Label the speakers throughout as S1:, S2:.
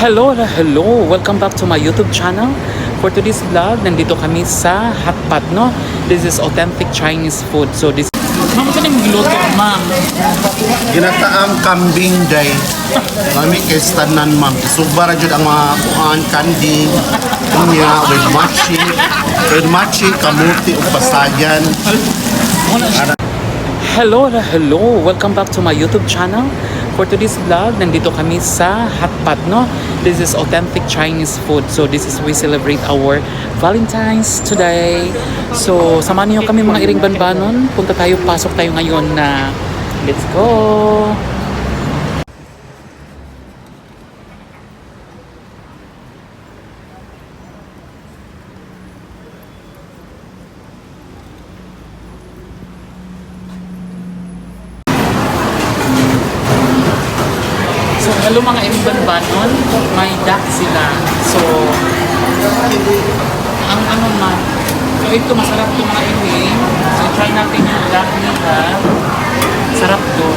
S1: Hello, hello! Welcome back to my YouTube channel. For today's vlog, nandito kami sa Hot Pot, no? This is authentic Chinese food. So this... Ma'am, saan yung giluto, ma'am?
S2: Ginataang kambing day. Kami kay tanan, ma'am. Isugba ra jud ang mga kuan kanding. Unya with matching. With matching kamuti ug pasayan.
S1: Hello, hello! Welcome back to my YouTube channel. For today's vlog, nandito kami sa Hot Pot, no? This is authentic Chinese food. So this is we celebrate our Valentine's today. So samahan niyo kami, mga iring banbanon. Punta tayo, pasok tayo ngayon na let's go! So hello, mga iring banbanon, may duck sila. So ang ano man, so ito masarap to, mga iring. So try natin yung duck nila. Sarap to.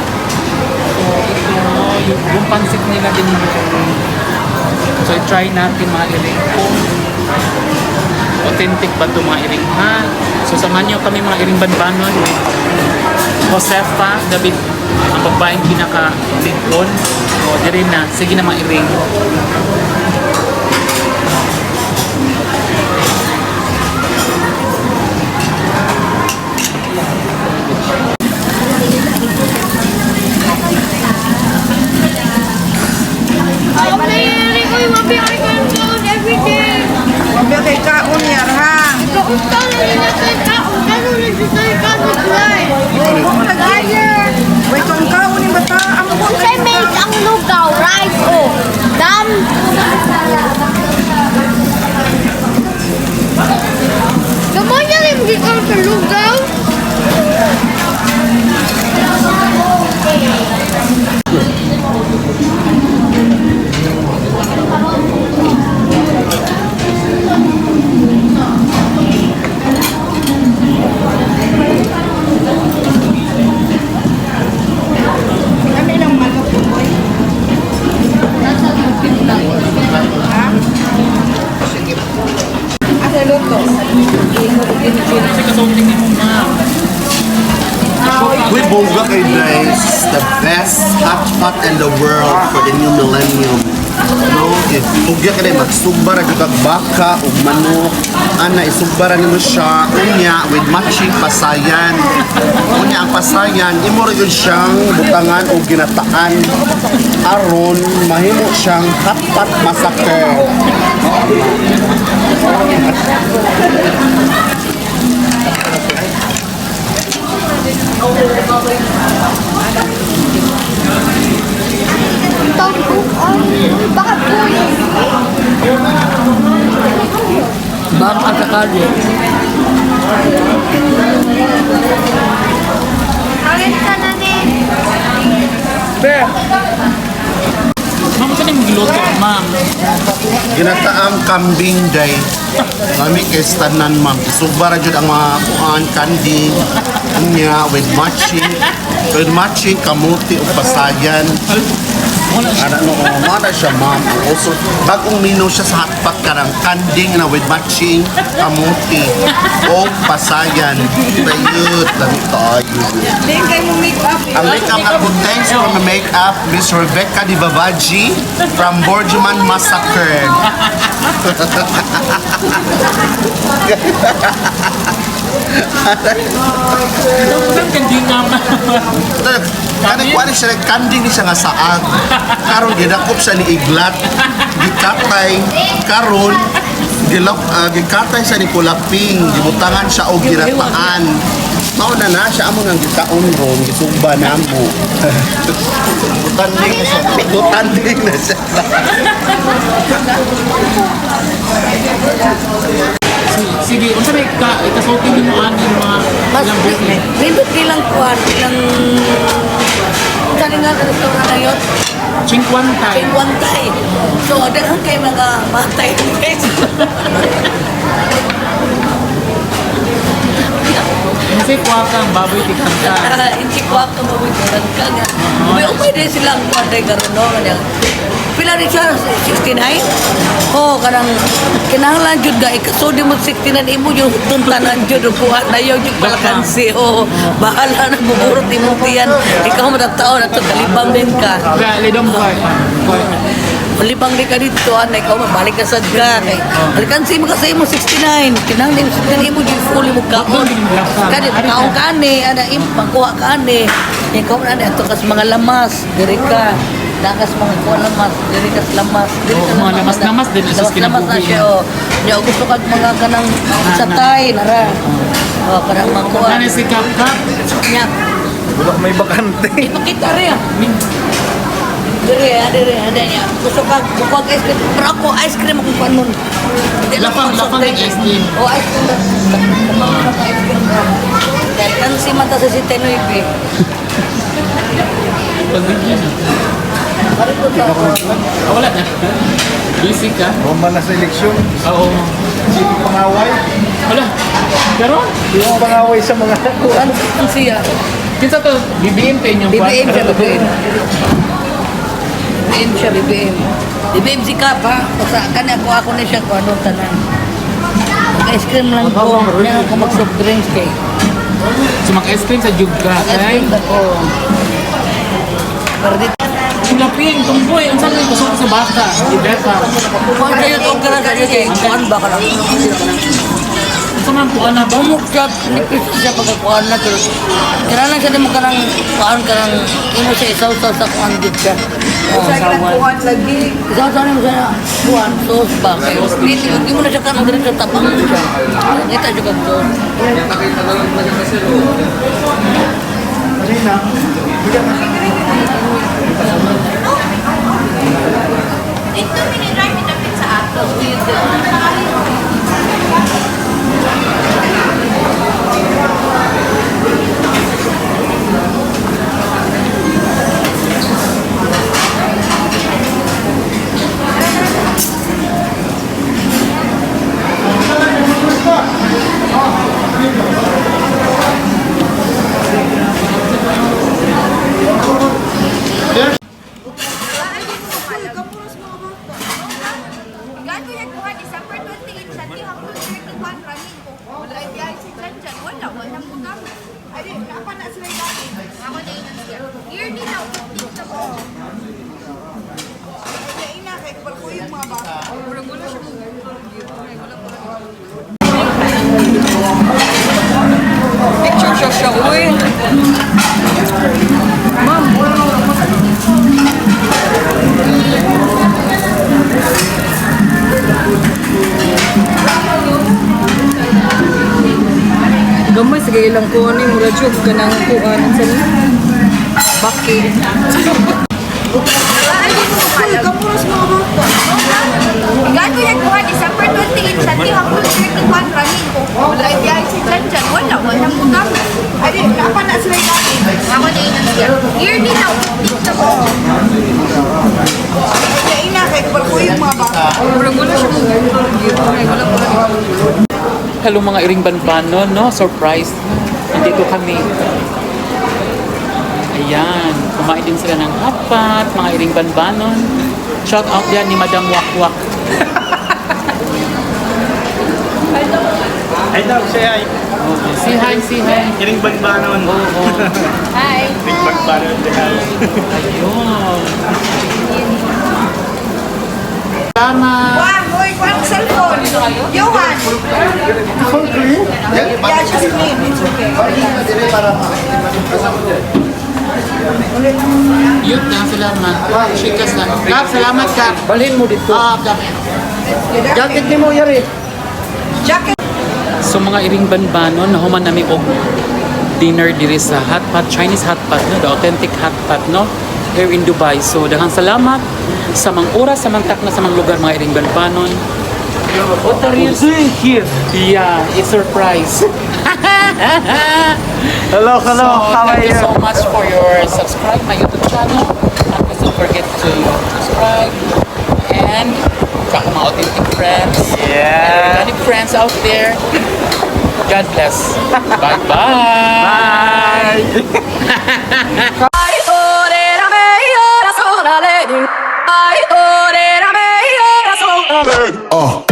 S1: So ito, yung pansit nila din yun. So try natin, mga iring, kung authentic ba to, mga iring, ha. So samahan niyo kami, mga iring banbanon, with Josefa David, ang babaeng pinaka ligon. O, diri na. Sige na, mga iring.
S3: Ay, uy, mabiyay ko yung kaon every day.
S4: Mabiyay kay kaon yar ha.
S3: Kaunta na nila kay kaon. Kano na siya kay kaon nag-live.
S4: Liar. Wait, kung kaon ni bata, ang
S3: Kung siya made ang lugaw, rice o dam. Gamay niya rin gikan sa lugaw.
S4: Ano ilang manok ko, boy? Ha? Sige. Asa luto?
S1: Kasi kasulting ni mo, ma'am.
S2: We bongga kay guys, the best hot pot in the world for the new millennium. No, if tugya ka day magsugba ra gyud kag baka ug manok. Ana isugba ra nimo siya unya with matching pasayan. Unya ang pasayan imo ra gyud siyang butangan og ginataan aron mahimo siyang hot pot massacre.
S3: Tawag ay, baka po
S1: Baka sakali.
S3: Alin ka na ni?
S1: Ma'am, saan yung giluto, ma'am?
S2: Ginataang kambing day. Kami kay tanan, ma'am. Isugba ra jud ang mga kuan kanding. Unya with matching. With matching kamuti ug pasayan. Ana no, oh, mana siya, ma'am. Also bagong menu siya sa hotpot karang kanding na with matching kamuti o pasayan. Bayut, lami tayo.
S4: Tingin kay mo make up.
S2: Ang makeup ako, thanks for my makeup, Miss Rebecca Di Bavaji from Borjuman Massacre.
S1: Saan kandi nga, ma'am?
S2: Kanang kuan siya, kanding ni siya nga saag. Karon gidakop siya ni Iglat, gikatay karon gilok gikatay siya ni Kulaping, gibutangan siya og ginataan. Mao na na siya amo nang gikaon ron, gisugba namo. Butanding na siya. Butanding na siya.
S1: Sige, unsa may ka ikasulti nimo ani mga
S5: Mas
S1: ilang buki?
S5: ribot ilang kuan, ilang kaningan restaurant na yun,
S1: 50.
S5: kay one time. So, daghan kay mga matay guys.
S1: Kasi kuha kang baboy tikang.
S5: Hindi ko ako mawigyan ka nga. May umay din sila ang kuwan day karon no kanya. Pila rin siya 69? Oh, kanang kinahanglan jud ga ikasudi mo 69 imo yung hutun tanan jud ug kuha na yun yung palakansi. Oh, bahala na buburot imong tiyan. Ikaw mo taon ato kalibang din ka.
S1: Ga, lidong ko.
S5: Malibang din ka dito, ana ikaw mabalik ka sad ka kay palakansi mo kasi imo 69. Kinahanglan imo 69 imo jud full imo kaon. Kani kaon kani ana imo pangkuha kani. Ikaw na ato kas mga lamas diri ka. Dakas mga kuha lamas, diri kas lamas, diri
S1: Oo,
S5: ka
S1: mga lamas-lamas din, asus
S5: Lamas-lamas na
S1: kinabuhi.
S5: siya oh. Nya gusto kag mga kanang satay nara. Oh, kanang mga kuha.
S1: Ano si Kap Kap?
S5: Nya,
S6: Wala may bakante.
S5: ipakita rin. Dire, ah, dire, ah, dire niya. Gusto ka, kukuha ka ice cream. Pero ako, ice cream akong panon. Hindi lang
S1: Lapang,
S5: ako
S1: lapang
S5: soft
S1: ng ice cream.
S5: Oh, ice cream. Lapang lang ang ice cream. Dahil kansi man ta sa si Tenoy, eh.
S1: Pagbigyan na.
S5: Parang ko sa
S1: Ah, wala na. Busy ka?
S6: Bomba na sa eleksyon.
S1: Oo.
S6: Sino pangaway?
S1: Wala. Pero,
S6: Sino pangaway sa mga
S5: Kansi siya.
S1: kinsa to, BBM pa inyong kwan?
S5: BBM siya, BBM. BBM siya, BBM. BBM si Kap, ha? Kasi kanya ako, ako na siya kung ano tanan. Mag-ice cream lang ko. Kanya ako mag-soft drinks kay.
S1: So, mag-ice cream sa Jugka.
S5: Mag-ice
S1: Kay,
S5: cream ako. Pero dito,
S1: ang laping, tumboy, ang sabi ko sa baka. Ibeta.
S5: kuhan kayo ito ka na sa iyo kay kuhan ba ka lang?
S1: Sa man po na ba?
S5: Bumuk siya, nipis siya pagkakuhan na pero kailangan siya mo kanang kuhan ka ng imo siya isaw-saw sa kuhan gid siya. Oh.
S4: Sa kuhan lagi.
S5: Isaw-saw nimo siya kuhan sauce ba kayo. Hindi mo na siya kanang diretso tabang siya. Ngita siya kag sauce.
S3: Dito minitry mitapit sa ato. Gato yan kuha December 28 sa hangtod 31 running ko. Wala ay si Jan Jan. Wala, wala ko kami.
S4: Ay, napa na sila dati.
S3: Ako na yun siya. Yearly daw, 15 na po.
S4: Ay, ina kay kabal ko yung mga bata.
S7: Picture siya siya, uy. Ma'am. Gamay sige ilang kuan ni mura jud kanang kuan sa ni. Baki.
S4: Uy, kapuros mga bata.
S3: Gato yan kuha December 28 sa hangtod 31 running ko. Wala ay si Jan Jan. Wala, wala ko kami.
S4: Ay, napa na sila dati.
S3: Ako na yun siya. Yearly daw, 15 na po.
S4: Ay, ina kay kabal ko yung mga bata.
S1: Hello mga iring banbano, no? Surprise. Nandito kami. Ayan. Kumain din sila ng hot pot, mga iring banbanon. Shout out yan ni Madam Wakwak.
S6: Ay daw, siya ay.
S1: Oo. Say hi, say hi.
S6: Kiring banbanon.
S1: Oo.
S3: Hi.
S6: Kiring banbanon the house.
S1: Ayun. Salamat.
S4: Juan, uy, Juan, cellphone. Johan. Yeah, just clean. It's okay.
S1: Yun na, salamat. Chikas na. Kap, salamat Kap. Balhin mo dito. Ah, Kap.
S6: Jacket ni mo yari.
S4: Jacket.
S1: So mga iring banbanon, nahuman nami og dinner diri sa hot pot, Chinese hot pot, no? The authentic hot pot, no? Here in Dubai. So daghang salamat sa mang oras, sa mang takna, sa mang lugar mga iring banbanon. What are you doing here? Yeah, it's surprise.
S6: Hello, hello.
S1: So,
S6: How are
S1: thank you
S6: you?
S1: so much for your subscribe my YouTube channel. And please don't forget to subscribe and sa akong mga authentic friends.
S6: Yeah.
S1: And organic friends out there. God bless. Bye-bye!
S6: Bye!
S8: Ay, ore, la, me, ora, sola, le, di. Ay, ore, la, me, ora, sola, le.
S2: Oh.